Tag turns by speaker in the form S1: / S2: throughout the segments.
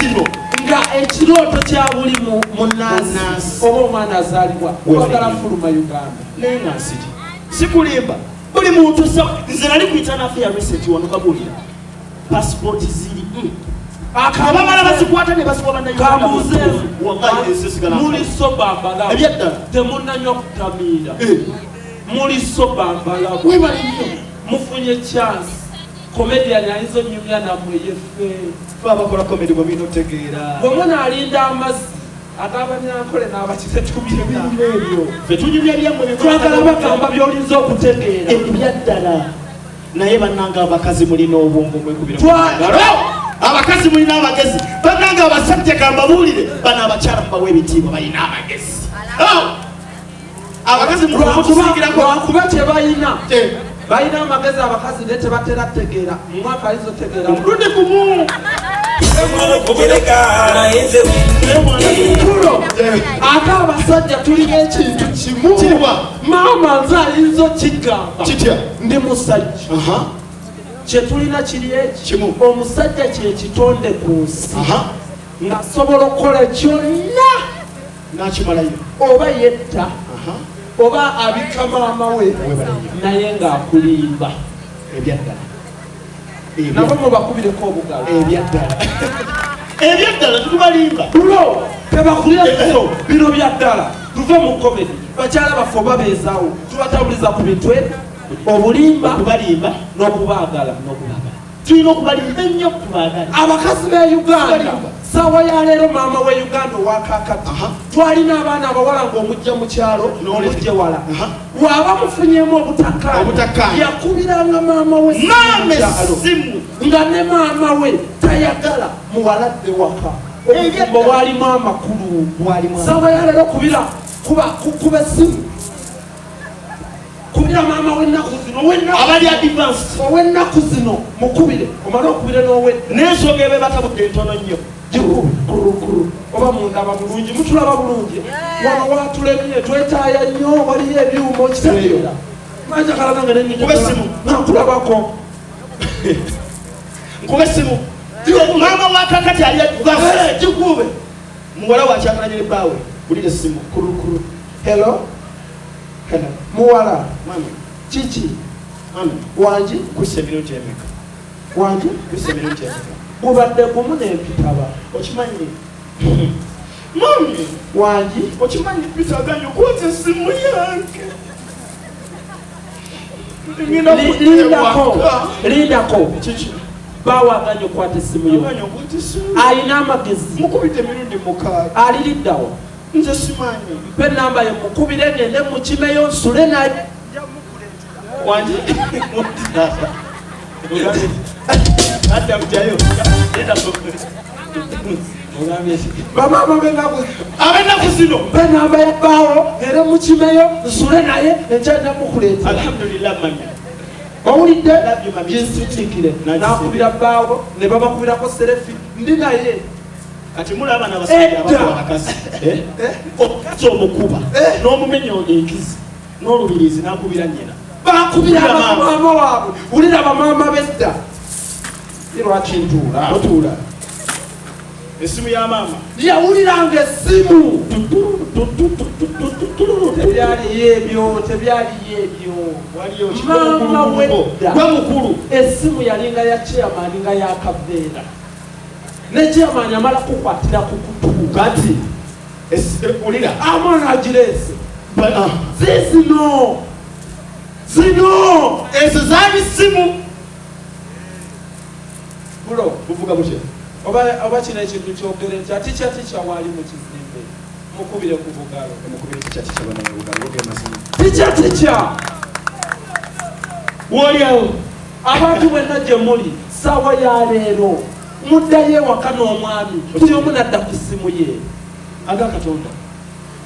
S1: Zino
S2: Nga ekirooto kya buli munnansi
S1: Munnansi.
S2: oba omwana azaalibwa
S1: Webale
S2: kwagala
S1: nnyo.
S2: fuluma Uganda.
S1: Naye nga nsiri sikulimba, buli muntu nze nali kuyita nafe ya recent wano kabuulira pasipoti ziri abamala bazikwata ne baziwa bannayuganda.
S2: Kambuuze.
S1: Wallahi ensi esigala
S2: Muli sober mbalabu?
S1: Ebyaddala.
S2: Temunnanywa kutamiira?
S1: Eh.
S2: Muli sober mbalabu?
S1: Webale nnyo.
S2: Mufunye chance, comedian ayinza onyumya nammwe yeffe.
S1: Fe abakola comedy bwe birina otegeera.
S2: Bwe munaalinda amazzi ag'abanyankole n'abakise, tubirina.
S1: Ebyo fe tunyumya byammwe.
S2: Twagala bagamba by'olinza okutegeera.
S1: Ebyaddala. Naye bannanga abakazi mulina obwongo, mwekubira ngalo. Abakazi mulina amagezi. Bannanga abasajja, kambabuulire, bano abakyala mubawa ebitiibwa, balina amagezi. Oh! Abakazi mutusingirako.
S2: Lwakuba kyebalina
S1: Eh.
S2: balina amagezi abakazi, naye tebatera tegeera. Mu mwaka ayinza otegeera
S1: omulundi gumu.
S2: Tulo ate abasajja tulina ekintu kimu.
S1: Kiriwa?
S2: Maama, nze ayinza okigamba.
S1: Kitya?
S2: Ndi musajja. Kyetulina kiri eki
S1: Kimu.
S2: Omusajja kyekitonde ku nsi ng'asobola okukola kyonna
S1: Nakimalayo.
S2: Oba yetta oba abika maama we,
S1: Webale nnyo.
S2: naye ng'akulimba.
S1: Ebyaddala.
S2: Nabo mubakubireko obugalo.
S1: Ebyaddala, ebyaddala, tutubalimba.
S2: Bulo tebakulira so bino bya ddala. Tuve mu comedy. Bakyala baffe obabeezaawo, tubatambuliza ku bintu ebyo, obulimba
S1: okubalimba
S2: n'okubaagala.
S1: N'okubaagala. Tulina okubalimba ennyo, tubaagala.
S2: Abakazi b'e Uganda,
S1: Tubalimba.
S2: saawa ya leero, maama we Uganda owakakati, twalina abaana abawala ng'omujja mu kyalo, omujje wala, waaba mufunyemu obutakkaanya,
S1: Obutakkaanya.
S2: yakubiranga maama we essimu
S1: Maama
S2: mu kyalo.
S1: essimu.
S2: Nga ne maama we tayagala muwala adde waka. Obufumbo bwalimu amakulu.
S1: Bwalimu amakulu.
S2: Saawa ya leero kubira kuba essimu, kubira maama w'ennaku zino, ow'ennaku
S1: abali advanced.
S2: Ow'ennaku zino mukubire, omale okubire n'owedda.
S1: N'ensonga eba ebatabudde ntono nnyo.
S2: Gikulu oba mundaba bulungi, mutulaba bulungi. Wano watulemye, twetaaya nnyo, waliyo ebyuma, okitegeera? Manjagala nange
S1: Kuba essimu.
S2: nenkulabako.
S1: Nkuba essimu, maama wa kakati ali advanced.
S2: Gikube.
S1: Muwala wakyakalanye ne bbaawe, wulira essimu.
S2: Kulukulu. Hello.
S1: Hello.
S2: Muwala.
S1: Mami.
S2: Kiki?
S1: Mami.
S2: Wangi.
S1: Kussa emirundi emeka?
S2: Wangi.
S1: Kussa emirundi emeka?
S2: Gubadde gumu n'empitaba.
S1: Okimanyi, mami?
S2: Wangi.
S1: Okimanyi bitaganya okwata essimu yange? Ngenda
S2: Lindako.
S1: ewaka.
S2: Lindako.
S1: Kiki?
S2: Bawaganya okukwata essimu yo?
S1: Aganya okwata essimu.
S2: Alina amagezi?
S1: Mukubita emirundi 6.
S2: Aliriddawo?
S1: Nze simanyi.
S2: Mpe namba ye mukubire, ngende mukimeyo, nsule naye.
S1: Wangi. Adda mutyayo.
S2: Bamaama benaku
S1: Ab'ennaku zino.
S2: Mpe namba ya bbaawo, ngende mukimeyo, nsule naye, enkya njamukuleetera.
S1: Alhamdulillah, mami.
S2: Owulidde?
S1: Love you, mami.
S2: Ginsindikire.
S1: Nagisibe.
S2: Nakubira bbaawo ne babakubirako selfie, ndi naye.
S1: Kati mulaba n'abasajja
S2: Edda.
S1: abakuba abakazi. Eh? Omukazi omukuba n'omumenya enkizi n'olubirizi n'akubira nnyina.
S2: Bakubira
S1: Wulira maama.
S2: bamaama waabwe. Wulira bamaama bedda. Lwaki ntuula?
S1: Otuula. Essimu ya maama.
S2: Yawuliranga essimu. Tebyaliyo ebyo, tebyaliyo ebyo.
S1: Waliyo
S2: Maama wedda.
S1: Gwe mukulu.
S2: Essimu yalinga ya chairman, nga yakaveera, ne chairman amala kukwatira ku kutu.
S1: Kati wulira.
S2: Amwana agireese.
S1: Ah.
S2: Zizino zino.
S1: Ezo zaali ssimu.
S2: Bulo.
S1: Buvuga butya?
S2: Oba kino ekintu kyogere nti atikya tikya waali mu kizimbe, mukubire ku bugalo.
S1: Mukubire tikya tikya bannayuganda, oge mazima.
S2: Tikya tikya.
S1: Woli awo.
S2: Abantu bwenna gye muli, saawa ya leero muddayo ewaka n'omwami, buli omu nadda ku ssimu ye.
S1: Aga Katonda.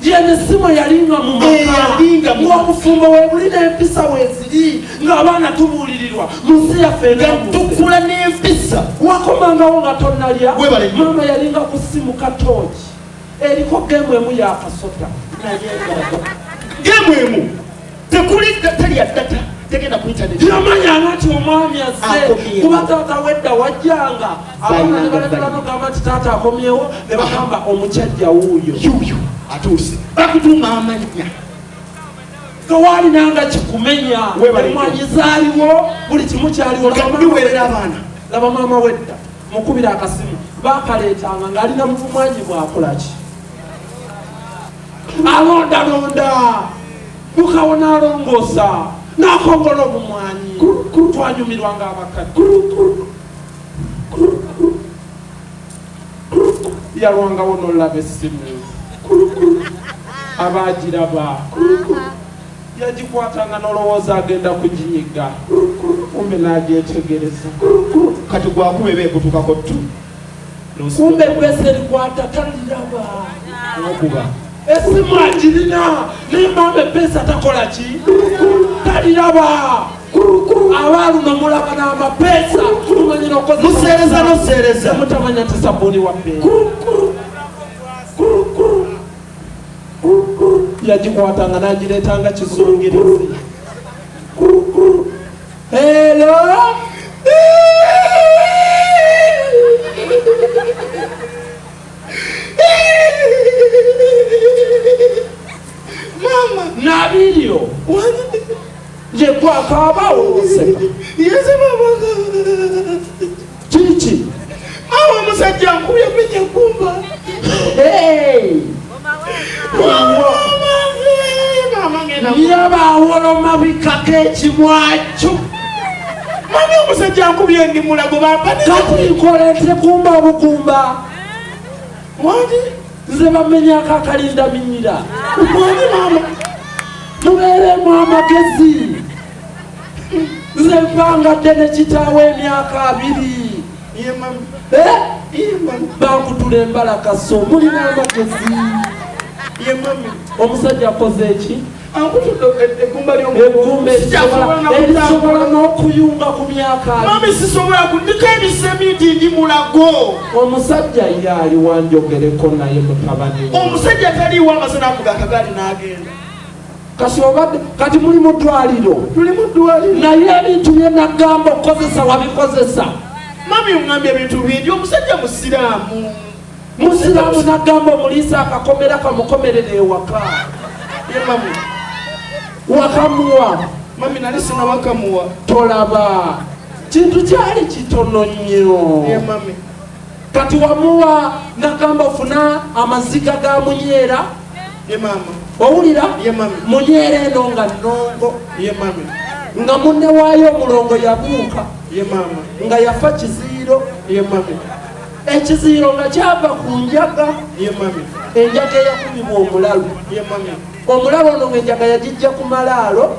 S2: Yene essimu yalinga mu maka.
S1: Yalinga mu-
S2: Ng'obufumbo webuli n'empisa weeziri, ng'abaana tubuulirirwa mu nsi yaffe
S1: Nga
S2: enamuse.
S1: tukula n'empisa.
S2: Wakomangawo nga tonnalya.
S1: Webale nnyo.
S2: Maama yalinga ku ssimu katooki eriko game emu yakasota.
S1: Naye nga game emu tekuli, talya data. Tegenda kuyita
S2: Yamanyanga nti omwami azze, kuba taata wedda wajjanga abaana ne balemera nogamba nti taata akomyewo, ne bagamba omukyajja wuuyo
S1: yuuyo atuuse, bakutuuma amannya.
S2: Tewaalinanga kikumenya, emwanyi zaaliwo, buli kimu kyaliwo.
S1: Biwerera abaana.
S2: Laba maama wedda, mukubira akasimu, bakaleetanga ng'alina muvumwanyi bwakolaki, alondalonda mukawona, alongoosa n'akongola obumwanyi. Twanyumirwa ng'abakadde. Yalwangawo nolaba essimu, abagiraba yagikwatanga nolowooza agenda kuginyiga, kumbe n'agyetegereza.
S1: Kati gwakuba eba ekutukako tu.
S2: Kumbe pesa erikwata taliraba.
S1: Nokuba
S2: esimu agirina, naye maama epesa takola ki, taliraba. Abaaluno mulaba n'amapeesa, tumanyira
S1: Museereza noseereza.
S2: Mutamanya nti sabbuuni wa bbeeyi. Yagikwatanga n'agireetanga kizungirizi. Hello.
S1: Mama.
S2: Nabiryo yekwakaaba oseka.
S1: Yeze mama.
S2: Kiki?
S1: Mama, omusajja nkubye menya kumba.
S2: Hey!
S1: Mama, ngenda.
S2: Yaba awoloma bikako ekimwakyo.
S1: Mami, omusajja nkubye, ndi mulago bampa.
S2: Kati nkola ntekumba obukumba.
S1: Wangi.
S2: Nze bamenyako akalinda minyira.
S1: Wangi mama.
S2: Mubeeremu amagezi. Nze mpangadde ne kitaawe emyaka 20.
S1: Ye mami.
S2: Eh?
S1: Ye mami.
S2: Bankutula embalakaso, mulina amagezi.
S1: Ye mami.
S2: Omusajja akoze eki?
S1: Ankutudde eggumba.
S2: Eggumba erisobola n'okuyunga ku myaka 20.
S1: Mami, sisobola kundiko ebiseminti, ndi mulago.
S2: Omusajja ye ali wanjogereko naye mutabani we.
S1: Omusajja taliiwo, amaze n'avuga akagaali n'agenda.
S2: Kasi obadde kati muli mu ddwaliro?
S1: Tuli mu ddwaliro.
S2: Naye ebintu bye nagamba okukozesa wabikozesa?
S1: Mami, oŋŋambye ebintu bingi. Omusajja musiraamu.
S2: Musiraamu, nagamba omuliisa akakomera kamukomerera ewaka.
S1: Ye mami.
S2: Wakamuwa?
S1: Mami, nali sinawakamuwa.
S2: Tolaba kintu kyali kitono nnyo.
S1: Ye mami.
S2: Kati wamuwa, nagamba ofuna amaziga ga munyeera.
S1: Ye mama.
S2: Owulira?
S1: Ye mami.
S2: Munyeera eno nga nnongo.
S1: Ye mami.
S2: Nga munne waayo omulongo yabuuka.
S1: Ye mama.
S2: Nga yafa kiziiro.
S1: Ye mami.
S2: Ekiziiro nga kyava ku njaga.
S1: Ye mami.
S2: Enjaga eyakubibwa omulalu.
S1: Ye mami.
S2: Omulalu ono nga enjaga yagijja ku malaalo,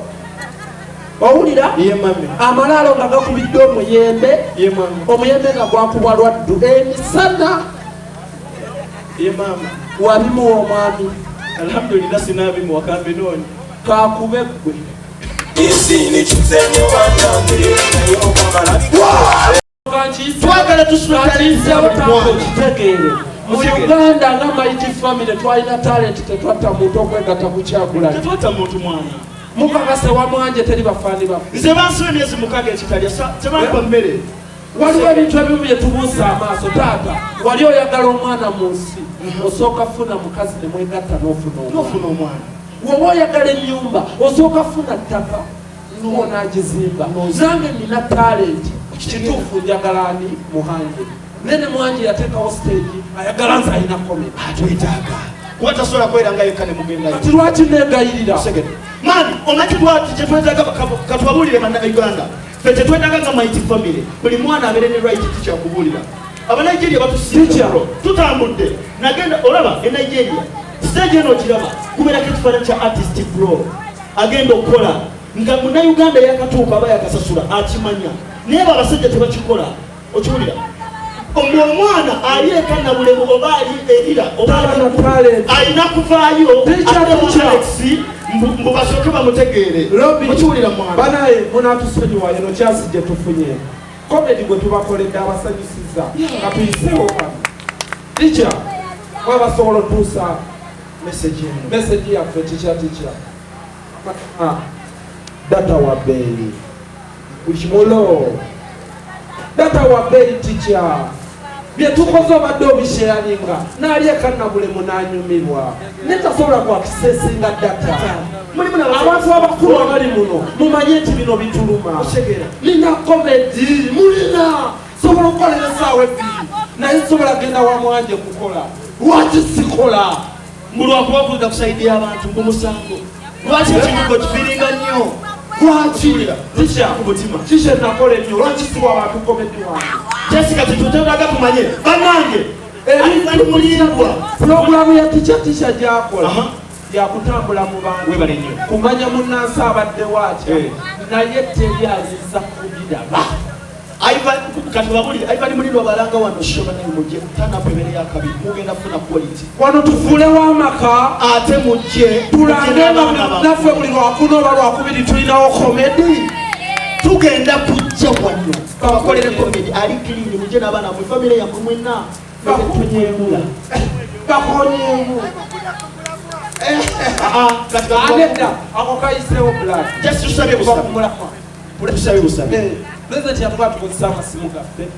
S2: owulira?
S1: Ye mami.
S2: Amalaalo nga gakubidde omuyembe.
S1: Ye mama.
S2: Omuyembe nga gwakubwa lwaddu emisana.
S1: Ye mama.
S2: Wabimuwa omwami?
S1: Alhamdulillah, sinabimuwa, kambinoonye.
S2: Kakube ggwe.
S3: Isini kizenyo bannange naye okwagala.
S1: Twagala tusula.
S2: Okitegeere, mu Uganda nga Mighty Family twalina talent, tetwatta muntu okwegatta ku Kyagulanyi.
S1: Tetwatta muntu, mwana.
S2: Mukakase wamwanje teri bafaani baffe.
S1: Nze bansiba emyezi 6 ekitalya, tebampa mmere.
S2: Waliwo ebintu ebimu bye tubuusa amaaso. Taata, wali oyagala omwana mu nsi, osooka funa mukazi ne mwegatta n'ofuna omwana.
S1: Nofuna omwana.
S2: Woba oyagala ennyumba, osooka funa ttaka onaagizimba. Nange nina talent, kituufu njagala ani Muhange, nene Muhange yateekawo stage, ayagala nze alina comedy.
S1: Atwetaaga kuba tasobola kwera nga yekka ne mugendayo.
S2: Kati lwaki negayirira?
S1: Mani, omanyi lwaki kyetwetaaga? Katwabuulire Bannayuganda, fe kyetwetaaga nga Mighty Family, buli mwana abeere ne right. Tikyakubuulira, Abanigeria batusinga.
S2: Teacher.
S1: Tutambudde, nagenda olaba e Nigeria, stage eno okiraba kubeerako ekifaananyi kya artist bro agenda okukola, nga Munnayuganda yakatuuka aba yakasasula akimanya. Naye abo abasajja tebakikola, okiwulira? Omwana ali eka Nabulemu oba ali erira oba ali
S2: Talina talent.
S1: alina kuvaayo
S2: Teacher,
S1: ate
S2: teacher.
S1: Alex mbu basooke bamutegeere.
S2: Robi,
S1: Mukiwulira mwana?
S2: Banaye munatusonyiwa, eno kyasi gye tufunye comedy gwe tubakoledde abasanyusiza, nga tuyiseewo wano. Teacher, wabasobola otuusa
S1: message eno.
S2: Message yaffe. Teacher, teacher. Ah. Data wa bbeeyi mulo, data wa bbeeyi. Teacher, byetukoze obadde obisharinga naali ekanabulemu nanyumirwa, netasobola kwakisesinga data. Abantu abakulu abali muno mumanye nti bino bituluma. Nina comedy, mulina sobola okukolera esaawa 2, naye nsobola genda wa mwanje kukola. Lwaki sikola?
S1: Mulwakuba kuda kusaidia abantu mbu musango. Lwaki ekinuko kifiringa nnyo?
S2: Lwaki?
S1: Teacher, ku mutima.
S2: Kishe nakola ennyo, lwaki siwa abantu comedy wange?
S1: Jessica, tetuteraga tumanye bannange
S2: Ebintu
S1: Mulindwa.
S2: Pulogulaamu ya Teacher, Teacher gyakola yakutambula mu bantu,
S1: Webale nnyo.
S2: kumanya munnansi abaddewo atya, naye teri ayinza kubiraba.
S1: Ivan, kati babulire Ivan Mulindwa balanga wano show. Bannange, mujje tanapu ebeere yakabiri, mugenda kufuna quality.
S2: Wano tufuulewo amaka.
S1: Ate mujje
S2: tulange
S1: mujje
S2: nga
S1: n'abaana bammwe.
S2: Naffe buli Lwakuna oba Lwakubiri tulinawo comedy.
S1: Tugenda kujja wano babakolere comedy ali clean. Mujje n'abaana mwe, famire yammwe mwenna.
S2: Bakonyemu, bakonyemu.
S1: Kati
S2: Anedda, ako kayiseewo black.
S1: Just tusabye busabi.
S2: Kumulama.
S1: Tusabye busabi.
S2: Pulezidenti yatugaa tukozesa amasimu gaffe.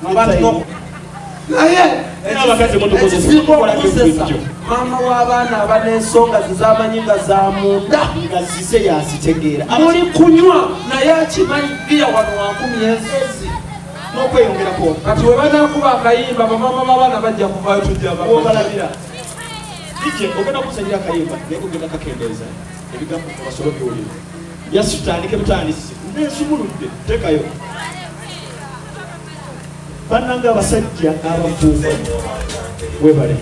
S2: Abantu naye
S1: N'abakazi mutukozesa,
S2: ekisinga
S1: tukolako
S2: okukozesa
S1: ebintu.
S2: Maama w'abaana aba n'ensonga ze zamanyi nga za munda,
S1: nga zize yazitegeera.
S2: Muli kunywa naye akimanyi bbiya wano wankumi ensozi
S1: n'okweyongerako.
S2: Kati we banaakuba akayimba, bamaama b'abaana bajja kuvaayo, tujja
S1: Wobalabira. DJ, ogenda kusanyira akayimba, naye ogenda kakendeeza ebigambo basobole biwulira. Yasi tutandike butandisi nensumuludde teekayo. Bannange, abasajja abafumbo, webale.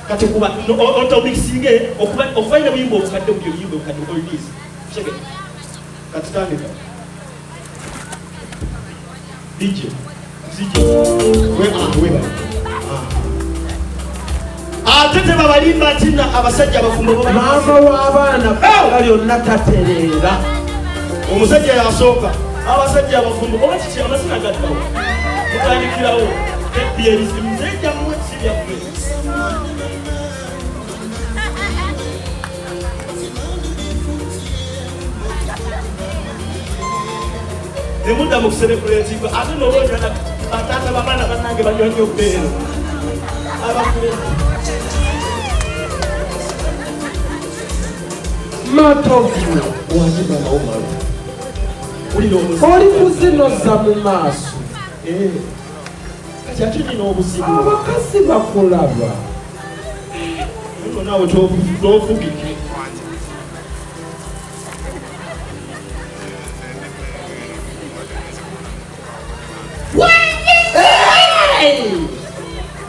S1: Kati kuba otomixinge okubalira buyimba obukadde, buli obuyimba obukadde, oldies. Check it. Kati tandika, DJ. DJ, webale. Ate tebabalimba nti nno abasajja abafumbo bo
S2: Maama w'abaana bbanga lyonna tatereera.
S1: Omusajja yasooka. Abasajja abafumbo oba kiki, amazina gaddawo, mutandikirawo ebyebizibu nze jammwe si byaffe. Nemudda mu kuserebuletinga, ate nobaonyana bataata babaana. Bannange, banywa nnyo beero abafumbo.
S2: Matovu.
S1: Waki maama omalo wulira omuzibu?
S2: Oli kuzinoza mu maaso.
S1: Eh, kati ate nina obuzibu.
S2: Abakazi bakulaba.
S1: Nno naawe tofugike.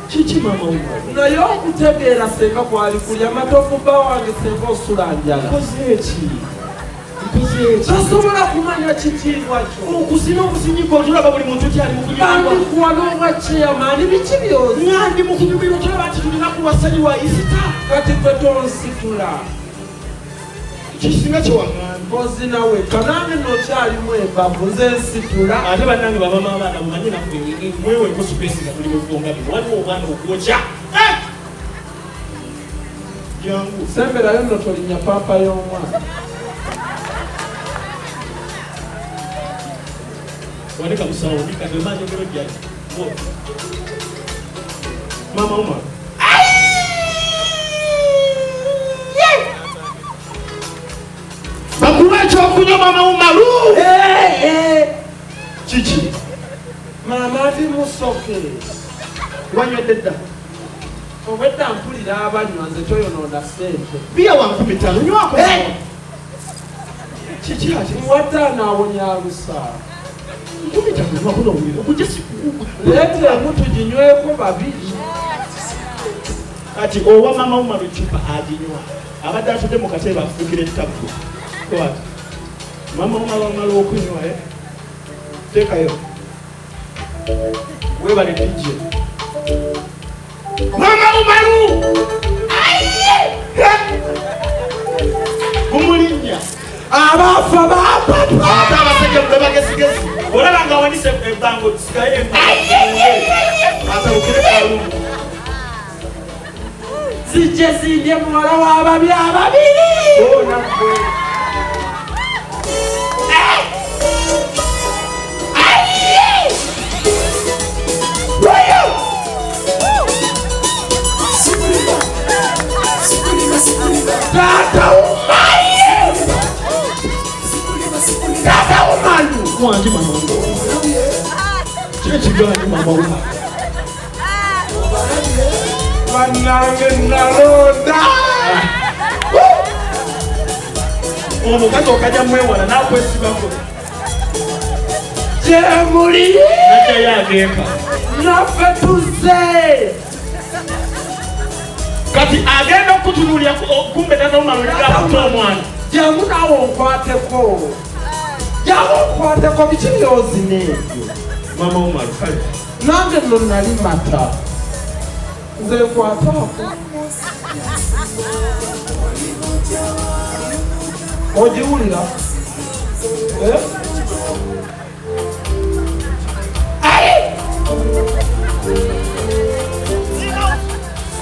S1: Kiki maama omalo?
S2: Naye okutegeera senga kwali kulya matovu, bba wange senga osula njala.
S1: Nkoze eki? Nkoze eki?
S2: Tosobola kumanya kitiibwa kyo.
S1: Okuzina obuzinyiko, otulaba buli muntu kyali mu kunyumirwa.
S2: Bandikuwa n'obwa chairman, biki byozi?
S1: Nga ndi mu kunyumirwa, tolaba nti tulina kuwasanyi wa Easter?
S2: Kati gwe tonsitula.
S1: Kisinga kyewaŋŋambye.
S2: Ozina wekka, nange nokyalimu embavu, nze nsitula.
S1: Ate bannange, bamama abaana mumanye naffe mweweko space nga tuli mufunga bino, waliwo obwana okwokya. Eh! Jangu.
S2: Semberayo nno, tolinnya paapa y'omwana.
S1: Wanika musawo ndikati omanjogero jjali mama Umar. Bakuwa ekyokunywa, mama Umaru. Kiki?
S2: Maama, ndi musoke.
S1: Wanywedde dda?
S2: Obwedda mpulira abanywa, nze toyonoona ssente.
S1: Biya wa 5,000, nywako. Kiki ate?
S2: Muwataano awonya alusa.
S1: 5,000, nywako nowulira okujja siku.
S2: Leeta emu tuginyweko babiri.
S1: Kati owa mama Umaru ecupa aginywa, abadde atudde mu katebe afuukira ettabu. Kwata mama Umaru amala okunywa, eh? Teekayo. Webale DJ. Mama Umaru gumulinnya.
S2: Abafa bapapa.
S1: Ate abasajja mube bagezigezi, olaba nga awanise ebbango sikaye atabukire kalungu.
S2: Zijje zindye muwala w'ababi ababiri.
S1: Tugaanyi mama we.
S2: Bannange nalonda.
S1: Omukazi okajja mwewala nakwesibako.
S2: Gyemuli.
S1: Najjayo ageeka.
S2: Naffe tuzze.
S1: Kati agenda okutunuulira kumbe nanaomalolirakuta omwana.
S2: Jangu naawe onkwateko. Jangu onkwateko, biki byozina ebyo?
S1: Mama Umaru kale.
S2: Nange nno nali mata. Nze nkwataako. Ogiwulira? Eh?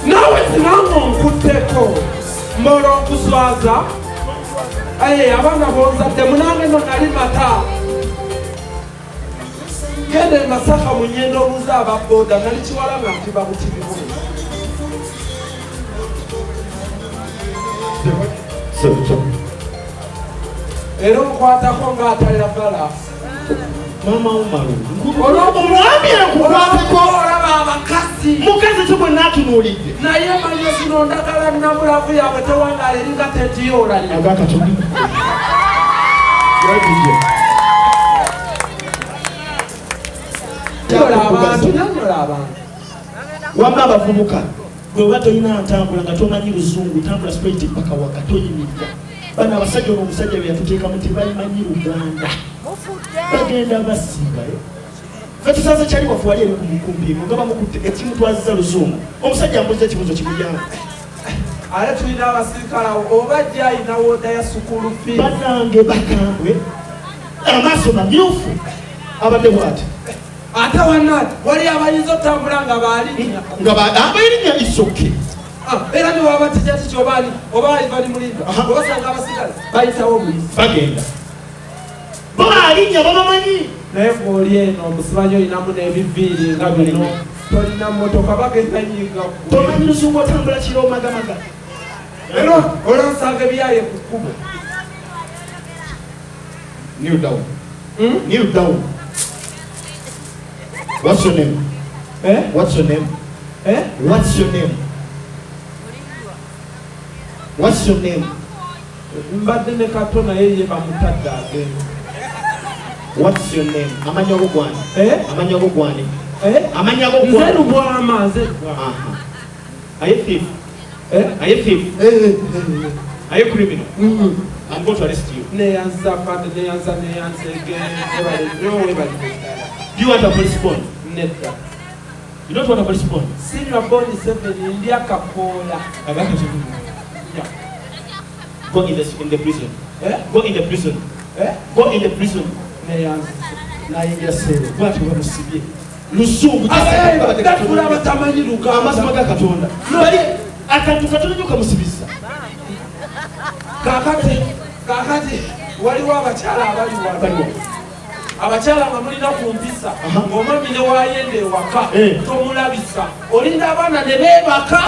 S2: Naawe zinanga onkutteko. Mbola okuswaza. Abaana bonzadde munange nno nali mata. Genda e Masaka mu Nyendo obuuze aba boda, nali kiwala nga ntiba butibibu. Era onkwatako ng'atayagala.
S1: Mama Umaru. Omwami akukwatako.
S2: Olaba abakazi.
S1: Mukazi ki gwe naatunuulidde?
S2: Naye manya zino ndagala namulavu yaabwe tewangaala eringa tetiyoolanya.
S1: Agakatonda.
S2: Nyola abantu, nanyola abantu.
S1: Wamma abavubuka bw'oba tolina ntambula nga tomanyi luzungu, tambula straight mpaka waka, toyimirira. Bano abasajja ono omusajja bwe yatuteekamu tebamanyi Luganda. Bagenda basiba. Ffe tusanze kyali waffe wali eri ku mukumpingo nga bamukutte ekimutwazizza luzungu. Omusajja ambuuza ekibuuzo kimujjangu.
S2: Ate tulina abasirikale awo, oba ajja alina wooda ya sukulu fees.
S1: Bannange bakambwe, amaaso mamyufu, abadde bw'ati.
S2: Ate wanna wali abayinza otambula nga baalinya.
S1: Nga abaalinya is okay.
S2: Era ne waba tijja tiki oba ani, oba Ivan Mulimba, obasanga abasigale bayitawo buyisi.
S1: Bagenda. Bo baalinya babamanyi.
S2: Naye gw'oli eno omusimanyi olinamu n'ebiviiri nga bino, tolina mmotoka bagenda nyiga ggwe.
S1: Tomanyi luzungu otambula kiro magamaga.
S2: Era olansanga ebyaye ku kkubo.
S1: Kneel down. Kneel down. What's your name?
S2: Eh?
S1: What's your name?
S2: Eh?
S1: What's your name? What's your name?
S2: Mbadde ne Kato naye ye bamutadde agenda.
S1: What's your name? Amanya go gwani?
S2: Eh?
S1: Amanya go gwani?
S2: Eh?
S1: Amanya go gwani?
S2: Nze Lubwama, nze Lubwama.
S1: Are you thief?
S2: Eh?
S1: Are you thief?
S2: Eh.
S1: Are you criminal? I'm going to arrest you.
S2: Neyanza fande, neyanza, neyanza again. Ebale nnyo, ebale ddala.
S1: Do you want a police bond?
S2: Nedda.
S1: You don't want a police bond?
S2: Sinywa bond 7, ndya kakoola. Yeah.
S1: Go in the prison.
S2: Eh?
S1: Go in the prison.
S2: Eh?
S1: Go in the prison.
S2: Neyanza.
S1: Nayingira sere. Bw'atyo bamusibye. Luzungu.
S2: Batula abatamanyi Luganda.
S1: Amazima ga Katonda. Bali akantu katono nnyo kamusibisa.
S2: Kakati waliwo abakyala abali wano. Abakyala nga mulina ku mpisa, ng'omwami ne waayenda ewaka, tomulabisa. Olinda abaana ne beebaka,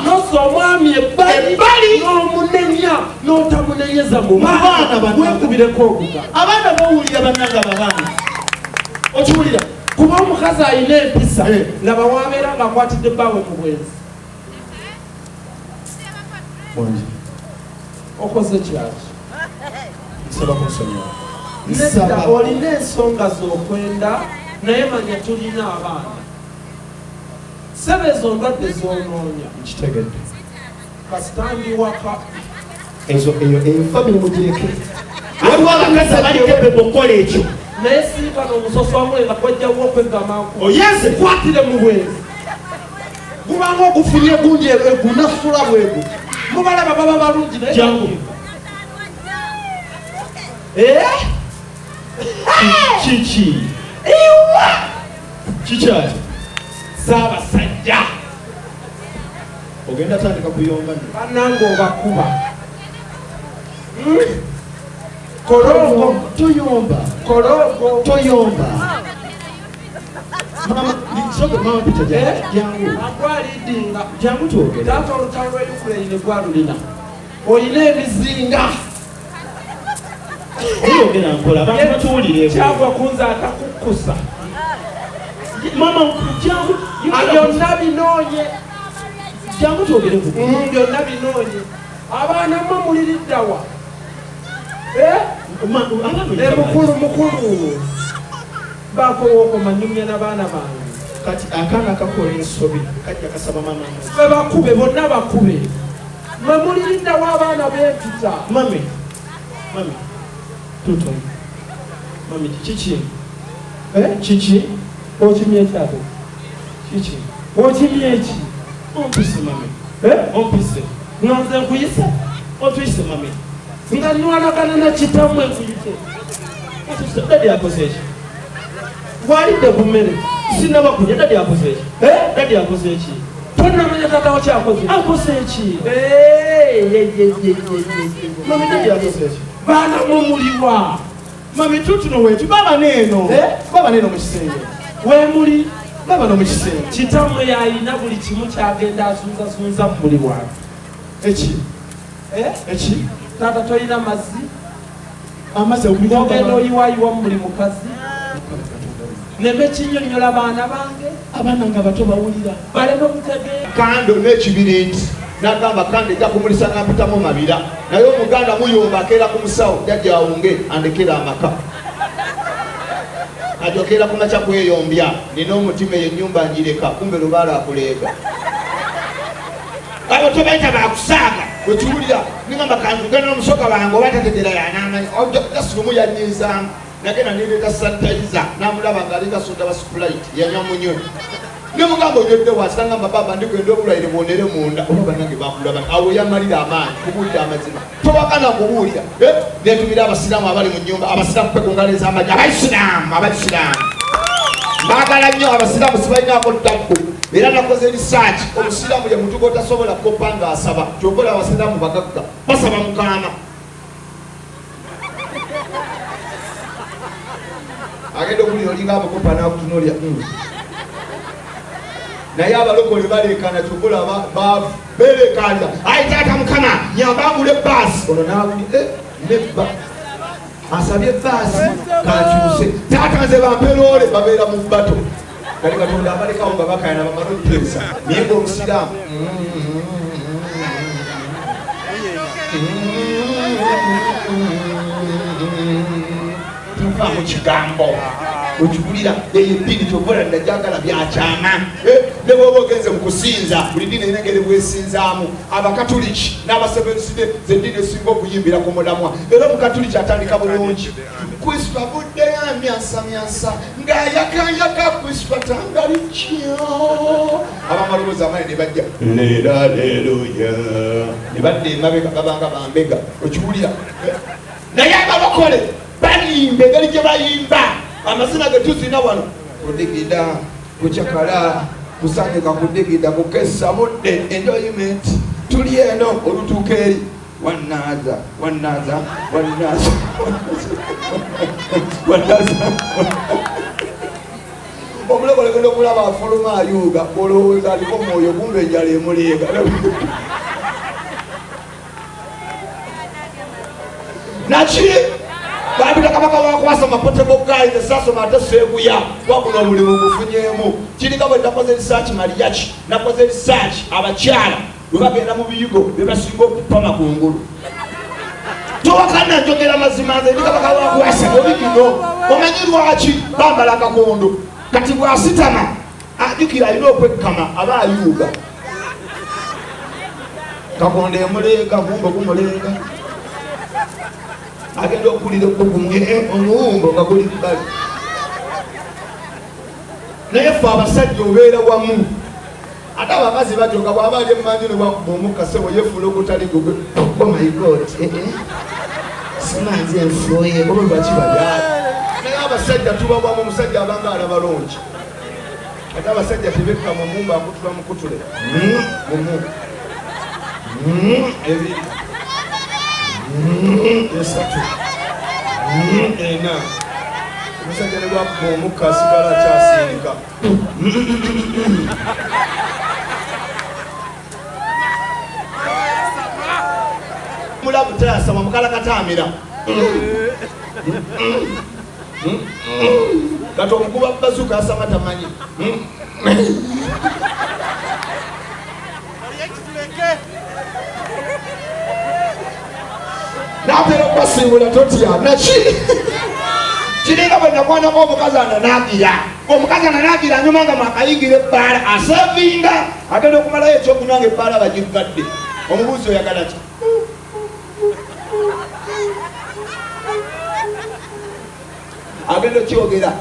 S2: n'ossa omwami ebbali, n'omunenya, n'otamunenyeza mu baana. Weekubireko obuga.
S1: Abaana bawulira bannange abaana. Okiwulira?
S2: Kuba omukazi alina empisa, laba wabeera ng'akwatidde bbaawe mu bwenzi. Okoze kyaki?
S1: Nsaba kunsonyiwa.
S2: Nedda, olina ensonga z'okwenda, naye manya tulina abaana. Ssebo ezo ndwadde z'onoonya.
S1: Nkitegedde.
S2: Kasita ndi waka.
S1: Ezo eyo family mugireke. Waliwo abakazi abaliko ebebo okukola ekyo.
S2: Naye siikano omusoso wamulenga kwajjawo okwegama nku.
S1: Oyenze.
S2: Kwatire mu bwenzi. Gubanga ogufunye gundi egunasula bwegu. Mubalaba baba balungi naye.
S1: Jangu.
S2: Eh?
S1: Kiki?
S2: Iwa!
S1: Kiki ate?
S2: Ssaabasajja.
S1: Ogenda tandika kuyomba nno.
S2: Bannange obakuba. Kolongo.
S1: Toyomba.
S2: Kolongo.
S1: Toyomba. Mama, soka mama Peter jangu.
S2: Agwalidinga.
S1: Jangu twogere.
S2: Taata olutalo lwa Ukraine gwalulina. Olina ebizinga.
S1: Oyogera mpola, abantu batuwulire.
S2: Kyagwa kunze atakukkusa.
S1: Mama jangu.
S2: Byonna binoonye.
S1: Jangu twogere ku.
S2: Byonna binoonye. Abaana mmwe muliriddawa? Eh? Mukulu mukulu. Baako wookoma nyumya n'abaana bange.
S1: Kati akaana kakola ensobi kajja kasaba mama.
S2: Be bakube bonna bakube. Mwe muliriddawa abaana beempita?
S1: Mami. Mami. Tuto. Mami kiki?
S2: Eh?
S1: Kiki?
S2: Okimye ki ate?
S1: Kiki?
S2: Okimye ki?
S1: Ompise mami.
S2: Eh?
S1: Ompise.
S2: Nga nze nkuyise?
S1: Otuyise mami.
S2: Nga nwanagana na kitammwe nkuyite.
S1: Otuyise. Dadi akoze ki?
S2: Walidde ku mmere.
S1: Sinnaba kulya. Dadi akoze ki?
S2: Eh?
S1: Dadi akoze ki?
S2: Tonnamanya taata wo kyakoze?
S1: Akoze ki? Mami dadi akoze ki?
S2: Baana mwe muliwa?
S1: Mami tutuno wetu baba neeno.
S2: Eh?
S1: Baba neeno mu kisenge.
S2: Weemuli?
S1: Baba no mu kisenge.
S2: Kitammwe yalina buli kimu kyagenda azunzazunza mu buli wantu.
S1: Eki?
S2: Eh?
S1: Eki?
S2: Taata tolina mazzi?
S1: Amazzi
S2: ogenda oyiwayiwa mu buli mukazi? Neme kinnyonnyola baana bange?
S1: Abaana nga bato bawulira.
S2: Baleme okutegeera.
S4: Kando n'ekibiriiti n'agamba kando ejja kumulisa nga mpitamu mabira, naye omuganda muyomba akeera ku musawo jjajja awunge andekere amaka. Ajokeera ku makya kweyombya, nina omutima eyo ennyumba ngireka, kumbe lubaale akuleega. Abo tobayita bakusaaga, okiwulira ningamba kanzugenda n'omusoga wange oba tategeera yanaamanya. Just lumu yannyiizaamu, nagenda nereeta sanitizer n'amulaba ng'alinga soda wa Sprite, yanywa munywe. Ne mugamba ojodde wansi, nangamba baba ndikwenda obulwaire bwonere munda, oba bannange bakulaba. Awo yamalira amaanyi kubuulira amazima. Towakana kubuulira. Neetumira abasiraamu abali mu nnyumba, abasiraamu kwe ku ngalo ez'amagye, abayisiraamu, abayisiraamu. Mbaagala nnyo abasiraamu sibalinaako ttabbu. Era nakoze research, omusiraamu ye muntu gw'otasobola kukoppa ng'asaba. Ky'okola abasiraamu bagagga, basaba mukaama. Agenda okuwulira olinga amukopa n'akutunuulira. Naye abalokole baleekaana, ky'okola baavu beeleekaanira. Ayi taata Mukama, nyamba agule bbaasi. Ono n'aguli, nebba. Asabye bbaasi, kankyuse. Taata nze bampe loole, babeera mu bato. Kale Katonda abalekawo nga bakaayana bamale okuteesa. Naye ng'omusiraamu. Tuvaamu kigambo. Okiwulira eyo eddiini ky'okola najagala byakyama. Ne bw'oba ogenze mu kusinza, buli ddiini erina engeri bw'esinzaamu. Abakatuliki n'abasebenuside ze ddiini esinga okuyimbira ku mulamwa. Era omukatuliki atandika bulungi. Kristo avuddeyo amyansamyansa ng'ayakayaka Kristo atangalikyo. Abamaloboozi amaanyi ne bajja leero aleluya, ne badda emabega babanga bambega. Okiwulira? Naye abalokole bayimba engeri gye bayimba amazina ge tuzina wano, kudigida, kucakala, kusanyuka, kudigida, kukesa budde, enjoyment. Tuli eno olutuuka eri wanaaza, wanaaza, wanaaza, wanaaza. Omulokole genda okulaba afuluma ayuuga, olowooza aliko omwoyo, kumbe enjala emuleega. Naki? Babita kabaka wakwasoma potable guy, sasoma ate seeguya, wabula omulimu gufunyeemu. Kiringa bwe nakoze research mariachi, nakoze research abakyala bwe bagenda mu biyigo be basinga okupama ku ngulu. Towakana njogera mazima, nze ndi kabaka wakwasa oli kino. Omanyi lwaki bambala akakondo? Kati bw'asitama ajjukira alina okwekkama, aba ayuuga. Kakondo emuleega, gumbo gumuleega. Agenda okuwulira ebbugumu, omuwumbo nga guli bbali. Naye ffe abasajja obeera wamu. Ate abakazi batyo nga bw'aba ali emmanju ne bwakuba omukka ssebo yeefuula ogutali gugwe. Oh my God, simanzi enfuuye, oba lwaki babyala. Naye abasajja tuba wamu, omusajja abanga alaba longi. Ate abasajja tebekka mu mumba akutula mukutule. Gumu. Ebiri. Esatu. Ena. Omusajja ne bwakuba omukka asigala akyasindika. Mulabu tayasama mukalakataamira. Kati omukuba bazuka asama tamanyi. Natera okubasiibula totya naki kiringa bwe nakwanako omukazi ananaagira omukazi ananaagira anyuma nga mwakayingira ebbaala asevinga agenda okumalayo ekyokunywa nga ebbaala bagivadde omubuuzi oyagala ki agenda okyogera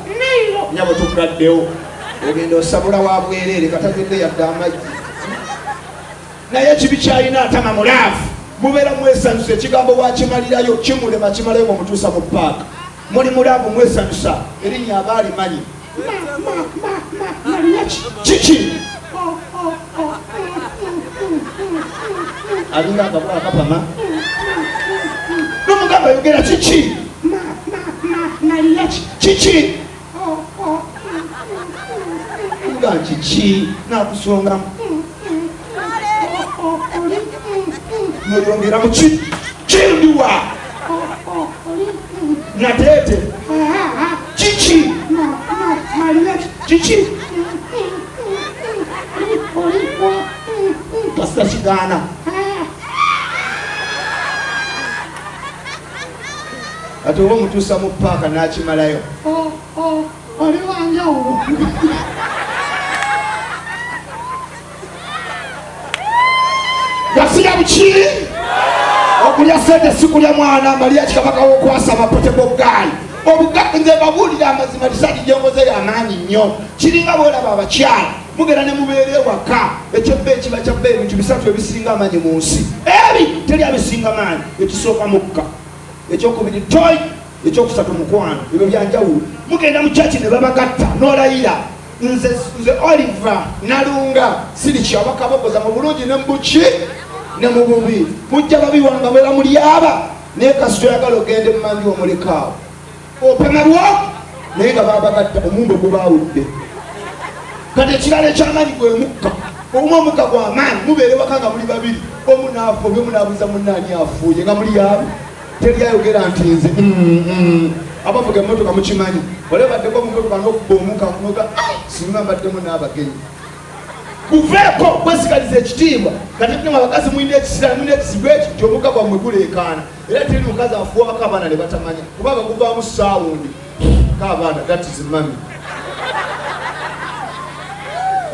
S4: nyabo tugaddewo ogenda osabula wa bwereere katagedde yadde amaggi naye ekibi kyalina atama mulaavu mubeera mwesanyusa ekigambo wakimalirayo kimulema kimalayo ngaomutuusa mu paaka muli mulaavu mwesanyusa erinnya aba alimanyi kiki alinga akabwa akapama nomugamba yogera kiki kiki nga kiki nakusongamu noyongera muki kindiwa nateete kiki kiki kasita kigaana kati oba omutuusa mu paaka n'akimalayo oli wanjawulo gasiya buki okulya sente sikulya mwana maria kikabaka wokwasama potable guy obuga nze babuulira amazima tisati gyenkoze yamaanyi nnyo kiringa bwolaba abakyala mugenda ne mubeera ewaka ekyebba ekiba kyabba ebintu bisatu ebisinga amaanyi mu nsi ebi teri abisinga maanyi ekisooka mukka ekyokubiri toy ekyokusatu mukwano ebyo byanjawulo mugenda mu kyaki ne babagatta n'olayira nze nze Oliver Nalunga siri kyabakabogoza mu bulungi ne mubuki ne mu bubi mujja babi wanga mwera muli aba naye kasita oyagala ogende mumanju omulekaawo opema lwo naye nga babagatta omumbo gubaawudde kati ekirala ekyamaanyi gwe mukka ogumu omukka gwamaanyi mubeere waka nga muli babiri omu naafa obi omu naabuuza munne ani afuuye nga muli abo teri ayogera nti nze mm, mm. abavuga emmotoka mukimanyi wali obaddeko mumotoka nokuba omuka noga ah, singa mbaddemu n'abagenyi kuveeko kwesigaliza ekitiibwa kati tuna abakazi mulina ekisira mulina ekizibu ekyo nti omuka gwammwe guleekaana era teri mukazi afuwako abaana ne batamanya kubanga guvaamu saawundi kaabaana that is mami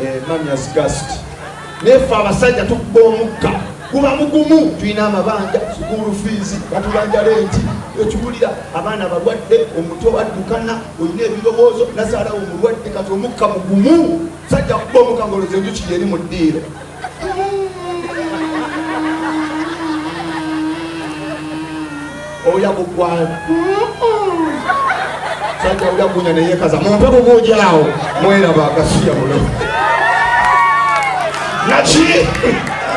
S4: eh, mami has gassed naye ffe abasajja tukuba omukka guba mugumu tulina amabanja sukuulu fiizi batubanja lenti ekiwulira abaana balwadde omuto addukana olina ebirowoozo nazaalawo omulwadde kati omukka mugumu sajja kuba omukka ngoloza enjuki yeri mu ddiiro oya gugwayo sajja ulya gunya neyekaza mumpe kugujawo mweraba akasiya mulo naki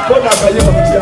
S4: kona akayimba mutya.